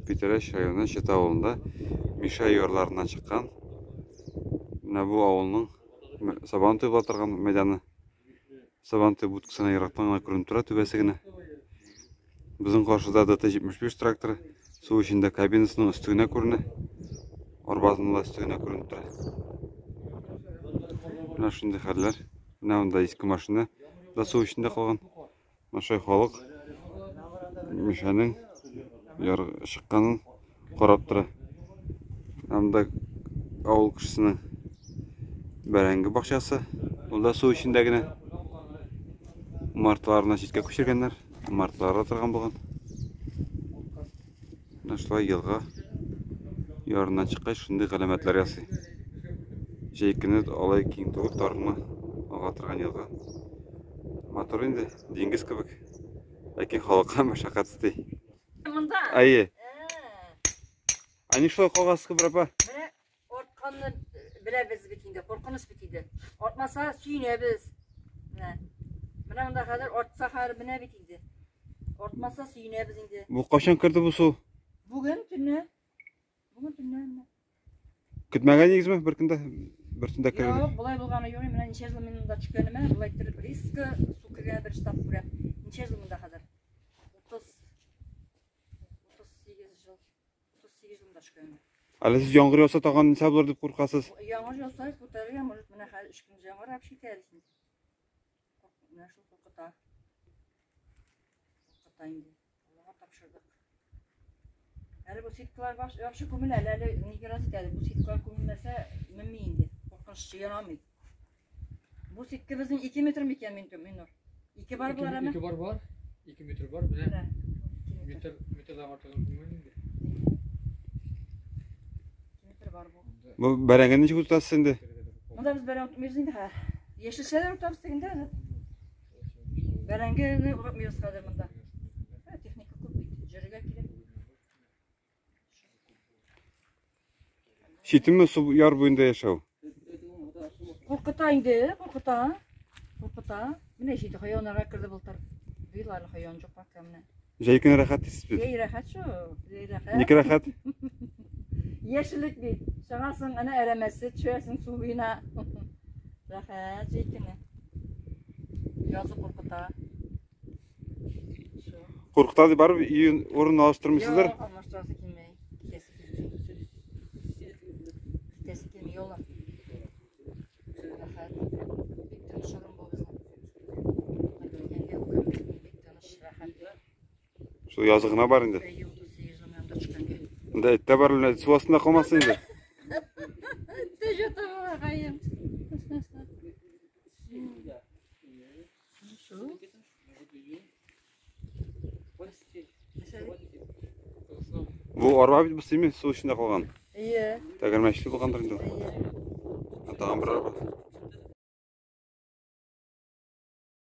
Питрәч районы Чита авылында Мишә ярларыннан чыккан. Менә бу авылның Сабан туе була торган мәйданы. Сабан туе будкасына ерактан гына күренеп тора, түбәсе генә. Безнең каршыда ДТ-75 тракторы. Су эчендә кабинасының өсте генә күренә. Арбасының да өсте генә күренеп тора. Менә шундый хәлләр. Менә монда иске машина да су эчендә калган. Менә шулай халык Мишәнең яр чыкканын карап тора. Менә монда авыл кешесенең бәрәңге бакчасы. Ул да су эчендә генә. Умарталарны читкә күчергәннәр. Умарталар торган булган. Менә шулай елга ярыннан чыккач шундый галәмәтләр ясый. Җәй көне алай киң түгел, тар гына ага торган елга. Матур инде, диңгез кебек. Ләкин халыкка мәшәкать өсти. Монда. Әйе. Ә ник шулай калгансыз, Кыбыр апа? Менә артканны беләбез бит инде, куркыныч бит инде. Артмаса сөенәбез. Менә. Менә монда хәзер артса хәзер менә бит инде. Артмаса сөенәбез инде. Бу кайчан керде бу су? Бүген төнлә. Бүген төнлә менә. Көтмәгән идегезме бер көндә? Бер төндә керде. Юк, болай булганы юк. Менә ничә ел мин монда төшкәнемә, болай иттереп риска су кергән бер штаб күрәм. Ничә ел монда хәзер? 30 38 ел. 38 ел монда төшкәнемә. Әле сез яңгыр яуса тагын ничә булыр дип куркасыз? Яңгыр яуса, күтәрергә, может, менә хәзер 3 көн яңгыр вообще әле. Менә шул куркыта. Куркыта инде. Аллага тапшырдык. Әле бу сеткалар вообще күмелә, әле әле нигә раз итә, бу сеткалар күмелмәсә, менми инде. Куркыныч ярамый. Бу сетка безнең 2 метр микән, Миннур? 2 бар булар әмма? 2 бар бар. 2 метр бар, менә. Метр, метрдан артыгын күмел инде. 2 метр бар бу. Бу бәрәңгене ничек утыртасыз инде? Монда без бәрәңге утыртмыйбыз инде, ха. Яшелчәләр утыртабыз дигәндә, бәрәңгене утыртмыйбыз хәзер монда. Техника күп бит, җөрергә кирәк. Читенме су яр буенда яшәү? Куркыта инде, куркыта. Куркыта. Менә җиде хайваннарга керде былтыр. Быел әле хайван юк пока менә. Җәй көне рәхәт дисез бит. Җәй рәхәт шул. Җәй рәхәт. Ник рәхәт? Яшеллек бит. Чыгасың, әнә әрәмәсе, төшәсең су буена. Рәхәт җәй көне. Язы куркыта. Шул. Куркыта дип барып өен урын алыштырмыйсыздыр? Юк, алмаштырасы килмәй. Китәсе килми. Китәсе килми, юлым. Рәхәт. Бик тыныч урын бу безнең. Килгәнгә үкенмим, бик тыныч, рәхәт. Шул язы гына бар инде. Әйе, 38 ел монда төшкәнгә. Инде эт тә бар, менә су астында калмасын инде. Эт тә ята балакаем. Шул. Бу арба бит бу симе су эчендә калган. Әйе. Тәгәрмәчле булгандыр инде. Әйе. Тагын бер арба.